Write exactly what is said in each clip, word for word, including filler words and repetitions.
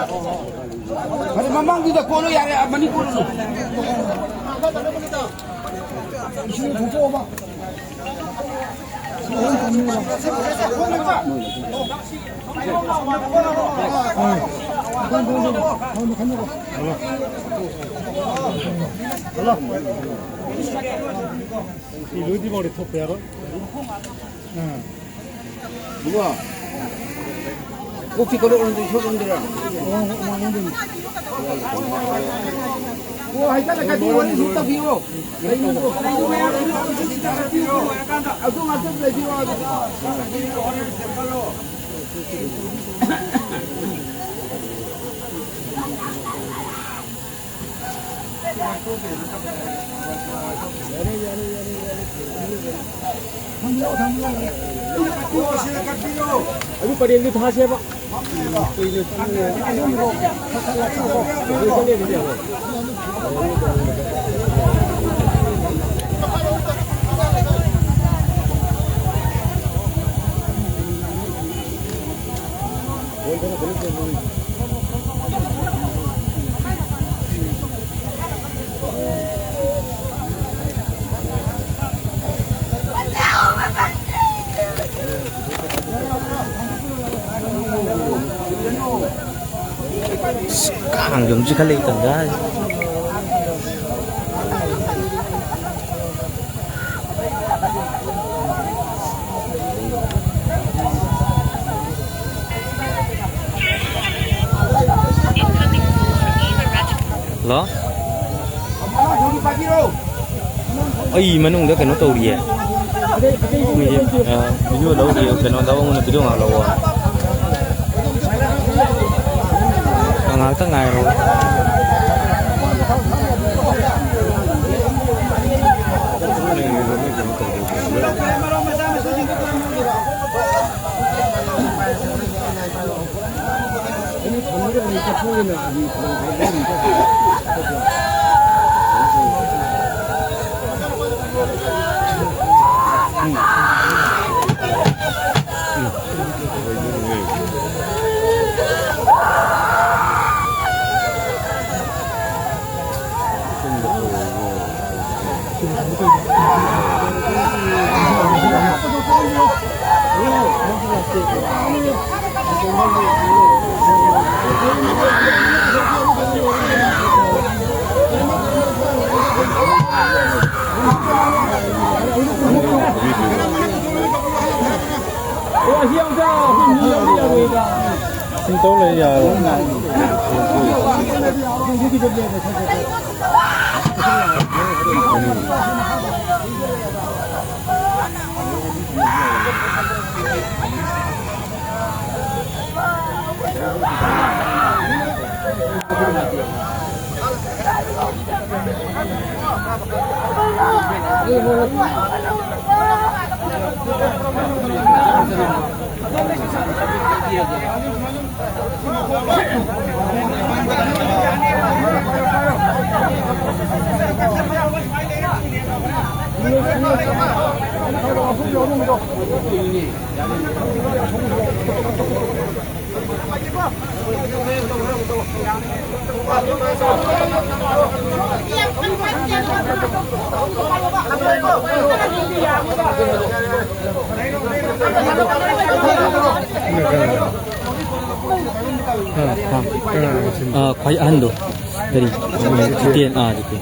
ꯐꯔꯦ, ꯃꯃꯥꯡꯗꯨꯗ ꯀꯣꯜꯂꯣ ꯌꯥꯔꯦ, ꯃꯅꯤꯡ ꯀꯣꯜꯂꯨꯅꯨ꯫ ꯏꯁꯤꯡ ꯊꯣꯛꯇꯣꯛꯑꯣꯕ꯫ ꯁꯤ ꯂꯣꯏꯗ꯭ꯔꯤꯐꯥꯎꯗꯤ ꯊꯣꯛꯄ ꯌꯥꯔꯣꯏ꯫ ꯎꯝ꯫ ꯏꯕꯨꯡꯉꯣ, ꯀꯣꯛ ꯆꯤꯛꯀꯗꯧ ꯑꯣꯏꯔꯝꯗ꯭ꯔꯗꯤ ꯁꯣꯛꯂꯝꯗ꯭ꯔꯥ? ꯑꯣ, ꯍꯣꯏ, ꯃꯥ ꯉꯝꯗꯣꯏꯅꯤ꯫ ꯑꯣ, ꯍꯥꯏꯀꯠꯂꯛꯀꯗꯤ ꯋꯥꯔꯤ ꯁꯨꯝ ꯇꯧꯕꯤꯌꯣ꯫ ꯂꯩꯅꯨꯀꯣ꯫ ꯑꯗꯨ ꯉꯥꯛꯇ ꯂꯩꯕꯤꯌꯣ ꯑꯗꯨꯗꯤ꯫ ꯑꯗꯨ ꯄꯔꯦꯡꯗꯨ ꯊꯥꯁꯦꯕ꯫ ꯀꯥꯡꯁꯨ ꯑꯗꯨꯝ ꯆꯤꯛꯈꯠꯂꯛꯏ ꯇꯟꯖꯥꯁꯤꯗ꯫ ꯍꯜꯂꯣ꯫ ꯑꯩ ꯃꯅꯨꯡꯗ ꯀꯩꯅꯣ ꯇꯧꯔꯤꯌꯦ꯫ ꯃꯤꯁꯦ, ꯑ, ꯚꯤꯗꯤꯑꯣ ꯂꯧꯔꯤꯌꯦ꯫ ꯀꯩꯅꯣꯗ ꯑꯃꯨꯛ ꯚꯤꯗꯤꯑꯣ ꯉꯥꯛ ꯂꯧꯑꯣ꯫ ꯉꯥꯏꯍꯥꯛꯇꯪ ꯉꯥꯏꯔꯣ꯫ ꯇꯧ ꯂꯩ ꯌꯥꯔꯣꯏ꯫ ꯑꯥ, ꯈ꯭ꯋꯥꯏ ꯑꯍꯟꯗꯣ꯫ ꯀꯔꯤ? ꯖꯤꯇꯦꯟ, ꯑꯥ, ꯖꯤꯇꯦꯟ꯫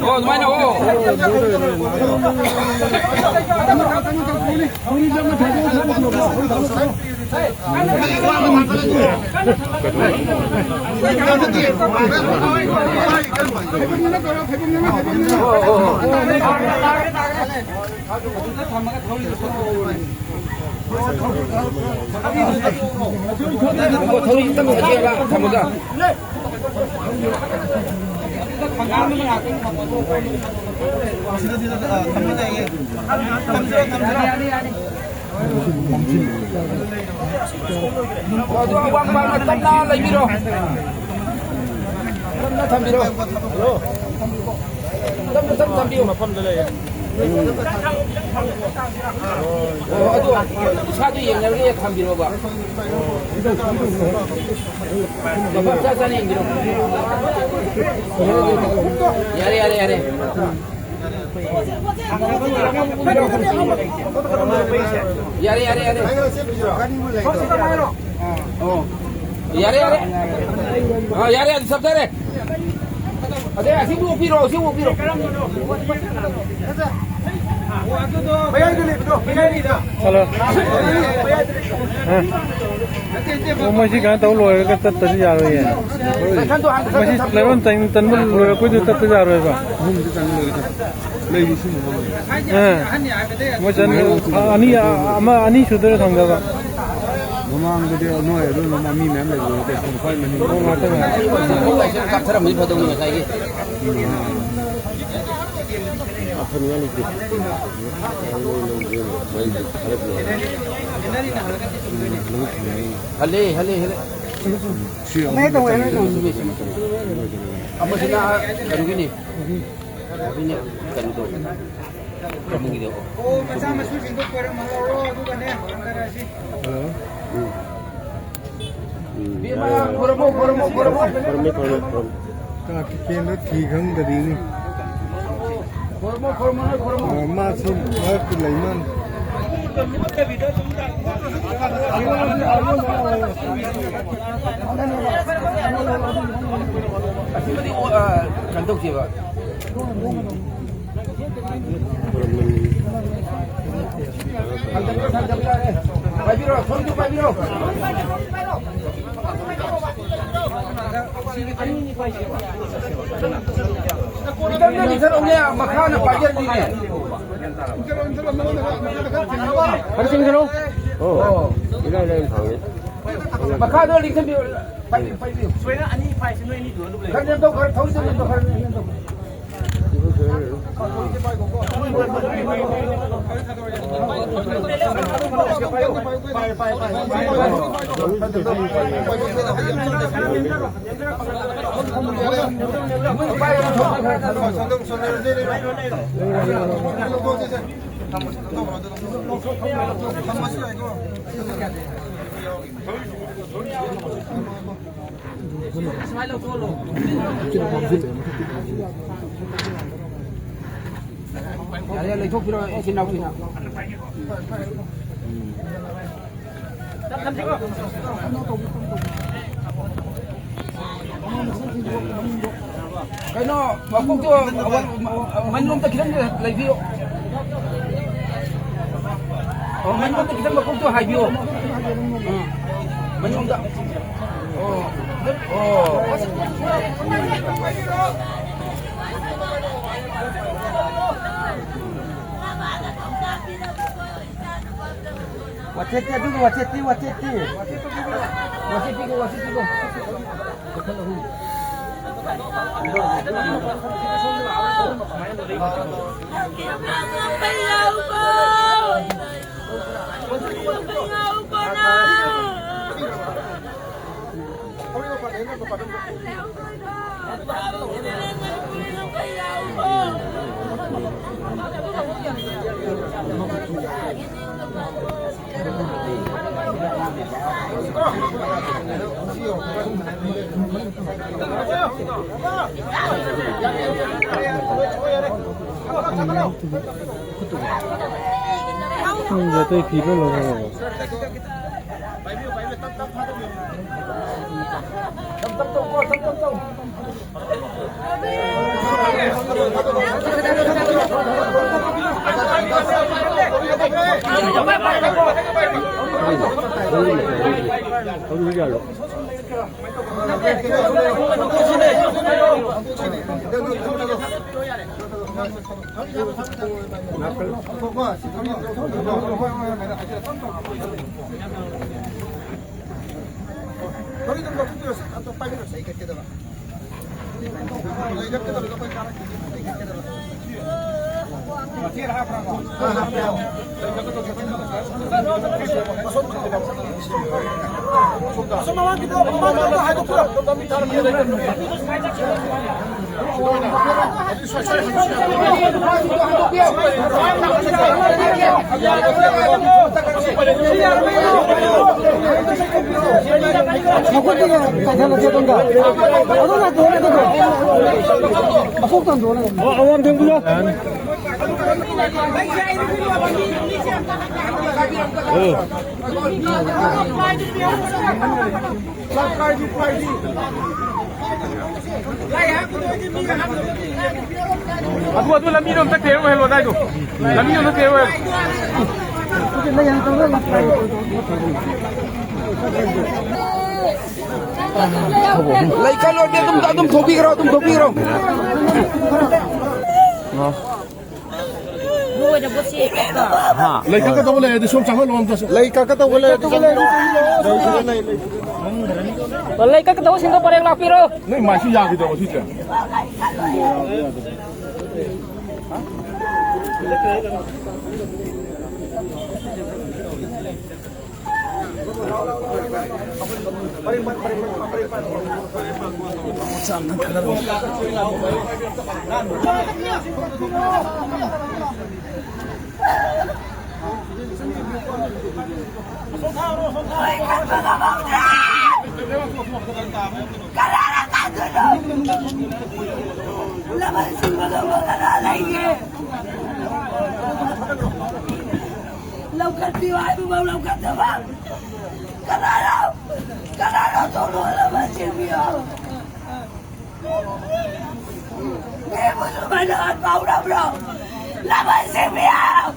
ꯑꯣ, ꯑꯗꯨꯃꯥꯏꯅ, ꯑꯣ꯫ ꯑꯗꯨ ꯑꯋꯥꯡ ꯄꯥꯡꯅ ꯇꯞꯅ ꯂꯩꯕꯤꯔꯣ꯫ ꯇꯞꯅ ꯊꯝꯕꯤꯔꯣ꯫ ꯇꯞꯅ, ꯇꯞꯅ ꯊꯝꯕꯤꯌꯨ꯫ ꯃꯐꯝꯗ ꯂꯩꯌꯦ꯫ ꯑꯣ, ꯑꯗꯨ ꯏꯁꯥꯗꯨ ꯌꯦꯡꯅꯔꯒ ꯊꯝꯕꯤꯔꯣꯕ꯫ ꯃꯐꯝ ꯆꯥ ꯆꯥꯅ ꯌꯦꯡꯕꯤꯔꯣ꯫ ꯌꯥꯔꯦ, ꯌꯥꯔꯦ, ꯌꯥꯔꯦ꯫ ꯌꯥꯔꯦ, ꯌꯥꯔꯦ, ꯌꯥꯔꯦ꯫ ꯌꯥꯔꯦ, ꯌꯥꯔꯦ꯫ ꯑ, ꯌꯥꯔꯦ, ꯑꯗꯨ ꯆꯞ ꯆꯥꯔꯦ꯫ ꯑꯗꯩ ꯑꯁꯤꯕꯨ ꯑꯣꯛꯄꯤꯔꯣ, ꯑꯁꯤꯕꯨ ꯑꯣꯛꯄꯤꯔꯣ꯫ ꯃꯌꯥꯏꯗ ꯂꯩꯕꯗꯣ, ꯃꯌꯥꯏꯗ꯫ ꯍꯜꯂꯣ꯫ ꯑ꯫ ꯑꯣ, ꯃꯣꯏꯁꯤ ꯀꯩꯅꯣ ꯇꯧ ꯂꯣꯏꯔꯒ ꯆꯠꯇꯗꯤ ꯌꯥꯔꯣꯏꯌꯦ꯫ ꯃꯁꯤ ꯂꯩꯔꯣꯟ ꯆꯟ-, ꯆꯟꯕ ꯂꯣꯏꯔꯛꯄꯩꯗꯨ ꯆꯠꯇ ꯌꯥꯔꯣꯏꯕ꯫ ꯑꯍꯨꯝꯗꯤ ꯆꯪ ꯂꯣꯏꯔꯦ꯫ ꯂꯩꯔꯤ ꯁꯤ ꯃꯐꯝꯗ꯫ ꯑ꯫ ꯃꯣꯏ ꯆꯟ-, ꯑ, ꯑꯅꯤ, ꯑ, ꯑꯃ, ꯑꯅꯤ ꯁꯨꯗꯣꯏꯔꯥ ꯊꯝꯗꯕ? ꯃꯃꯥꯡꯗꯗꯤ ꯅꯣꯏ ꯑꯗꯨ ꯃꯃꯥꯡ ꯃꯤ ꯃꯌꯥꯝ ꯂꯩꯕꯗꯨꯗ ꯈ꯭ꯋꯥꯏ ꯃꯅꯤꯡ꯫ ꯑꯣ, ꯉꯥꯛꯇꯪ ꯉꯥꯏ꯫ ꯀꯥꯞꯊꯔꯝꯃꯗꯤ ꯐꯗꯧꯅꯤ ꯉꯁꯥꯏꯒꯤ꯫ ꯎꯝ꯫ ꯀꯥꯞꯊꯅꯤꯡꯉꯥꯏ ꯂꯩꯇꯦ꯫ ꯍꯜꯂꯦ, ꯍꯜꯂꯦ, ꯍꯜꯂꯦ꯫ ꯁꯤ ꯑꯃ ꯇꯧꯋꯦ, ꯑꯃ ꯇꯧꯋꯦ꯫ ꯑꯃꯁꯤꯅ ꯀꯩꯅꯣꯒꯤꯅꯤ꯫ ꯑꯗꯨꯅꯦ ꯀꯩꯅꯣ ꯇꯧꯔꯤ꯫ ꯀꯃꯟꯒꯤꯗꯣ꯫ ꯑꯣ, ꯃꯆꯥ ꯃꯁꯨꯁꯤꯡꯗꯣ ꯈꯣꯏꯔꯝꯍꯜꯂꯧꯔꯣ, ꯑꯗꯨꯒꯅꯦ ꯍꯟꯊꯔꯁꯤ꯫ ꯍꯜꯂꯣ꯫ ꯎꯝ꯫ ꯎꯝ, ꯏꯕꯦꯝꯃ, ꯌꯥꯔꯦ, ꯌꯥꯔꯦ꯫ ꯈꯣꯏꯔꯝꯃꯣ, ꯈꯣꯏꯔꯝꯃꯣ, ꯈꯣꯏꯔꯝꯃꯣ꯫ ꯈꯣꯏꯔꯝꯃꯦ, ꯈꯣꯏꯔꯝꯃꯦ, ꯈꯣꯏꯔꯝꯃꯦ꯫ ꯀꯥ ꯀꯤꯀꯦꯟꯗꯣ ꯊꯤ ꯈꯪꯗꯔꯤꯅꯤ꯫ ꯈꯣꯏꯔꯝꯃꯣ, ꯈꯣꯏꯔꯝꯃꯣ, ꯅꯣꯏ ꯈꯣꯏꯔꯝꯃꯣ꯫ ꯑ, ꯃꯥꯁꯨ ꯃꯔꯛꯇ ꯂꯩ ꯃꯥꯜꯂꯦ꯫ ꯑꯁꯤꯃꯗꯤ, ꯑ, ꯀꯩꯅꯣ ꯇꯧꯁꯦꯕ꯫ ꯄꯥꯏꯕꯤꯔꯣ, ꯊꯣꯡꯗꯨ ꯄꯥꯏꯕꯤꯔꯣ꯫ ꯈꯤꯇꯪꯗꯤ ꯂꯤꯊꯔꯛꯎꯅꯦ, ꯃꯈꯥꯅ ꯄꯥꯏꯖꯔꯗꯤꯅꯦ꯫ ꯈꯔ ꯆꯤꯡꯊꯔꯛꯎ꯫ ꯑꯣ, ꯏꯂꯥꯏ ꯂꯥꯏꯅ ꯐꯪꯉꯦ꯫ ꯃꯈꯥꯗ ꯂꯤꯊꯕꯤꯌꯨ꯫ ꯄꯥꯏꯕꯤꯌꯨ, ꯄꯥꯏꯕꯤꯌꯨ꯫ ꯁꯣꯏꯅ ꯑꯅꯤ ꯄꯥꯏꯁꯤ, ꯅꯣꯏ ꯑꯅꯤꯗꯨ ꯑꯗꯨꯝ ꯂꯩꯌꯨ꯫ ꯈꯔ ꯅꯦꯝꯊꯧ, ꯈꯔ ꯊꯧꯔꯤ ꯆꯠꯂꯨ, ꯈꯔ ꯅꯦꯝꯊꯧ꯫ ꯌꯥꯔꯦ, ꯂꯩꯊꯣꯛꯄꯤꯔꯣ, ꯏꯆꯤꯟ ꯏꯅꯥꯎꯁꯤꯡꯅ꯫ ꯀꯩꯅꯣ, ꯃꯀꯣꯛꯇꯣ ꯃꯅꯤꯡꯂꯣꯝꯗ ꯈꯤꯇꯪ ꯂꯩꯕꯤꯌꯣ꯫ ꯑꯣ, ꯃꯅꯤꯡꯂꯣꯝꯗ ꯈꯤꯇꯪ ꯃꯀꯣꯛꯇꯣ ꯍꯥꯏꯕꯤꯌꯣ꯫ ꯎꯝ, ꯃꯅꯤꯡꯂꯣꯝꯗ꯫ ꯑꯣ, ꯑꯣ꯫ ꯋꯥꯆꯦꯠꯇꯤ ꯑꯗꯨꯒꯤ ꯋꯥꯆꯦꯠꯇꯤ, ꯋꯥꯆꯦꯠꯇꯤ꯫ ꯋꯥꯆꯦꯠꯇꯤꯒꯣ, ꯋꯥꯆꯦꯠꯇꯤꯒꯣ꯫ ꯃꯈꯜ ꯑꯍꯨꯝ꯫ ꯎꯝ, ꯑꯇꯩ ꯐꯤꯗꯣ ꯂꯧꯍꯧꯔꯕꯣ? ꯃꯀꯣꯛꯇꯒꯤ ꯀꯥꯏꯊꯍꯜꯂꯁꯦ ꯑꯗꯣꯝꯗ꯫ ꯑꯗꯣꯝꯗ ꯍꯟꯗꯣꯛꯑꯣꯅꯦ, ꯑꯗꯣꯝꯗ꯫ ꯃꯀꯣꯛꯇ ꯍꯟꯗꯣꯛꯑꯣꯅꯦ꯫ ꯑꯣ, ꯑꯋꯥꯡ ꯊꯪꯕꯗꯣ꯫ ꯑꯣ꯫ ꯑꯗꯨ, ꯑꯗꯨ ꯂꯝꯕꯤꯗꯣ ꯑꯝꯇ clear ꯑꯣꯏꯍꯜꯂꯣ, ꯑꯗꯥꯏꯗꯣ꯫ ꯂꯝꯕꯤꯗꯣ ꯑꯝꯇ clear ꯑꯣꯏꯍꯜꯂꯣ꯫ ꯂꯩ ꯀꯜꯂꯣꯗꯤ ꯑꯗꯨꯝ, ꯑꯗꯨꯝ ꯊꯧꯕꯤꯈ꯭ꯔꯣ, ꯑꯗꯨꯝ ꯊꯧꯕꯤꯈ꯭ꯔꯣ꯫ ꯂꯣꯏꯔꯕꯣ ꯁꯤ? ꯂꯩ ꯀꯛꯀꯗꯧꯕ ꯂꯩꯔꯗꯤ ꯁꯣꯝ ꯆꯪꯍꯜꯂꯣ ꯑꯝꯇ꯫ ꯂꯩ ꯀꯛꯀꯗꯧꯕ ꯂꯩꯔꯗꯤ ꯆꯪꯍꯜꯂꯣ꯫ ꯂꯩ, ꯂꯩ, ꯂꯩ꯫ ꯂꯩ ꯀꯛꯀꯗꯧꯕꯁꯤꯡꯗꯣ ꯄꯔꯦꯡ ꯂꯥꯛꯄꯤꯔꯣ꯫ ꯅꯣꯏ ꯃꯥꯏꯁꯨ ꯌꯥꯈꯤꯗ꯭ꯔꯕꯣ ꯁꯤꯁꯦ? ꯂꯧꯈꯠꯄꯤꯌꯨ ꯍꯥꯏꯕꯐꯥꯎ ꯂꯧꯈꯠꯇꯕ꯫ ꯀꯅꯥꯅꯣ? ꯀꯅꯥꯅꯣ ꯊꯣꯡ ꯂꯣꯜꯂꯒ ꯆꯦꯟꯕꯤꯌꯣ? ꯃꯤꯕꯨ ꯁꯨꯃꯥꯏꯅ ꯍꯥꯠꯄ ꯍꯧꯅꯕ꯭ꯔꯣ? ꯂꯃꯟꯁꯤꯡ ꯃꯌꯥꯝ!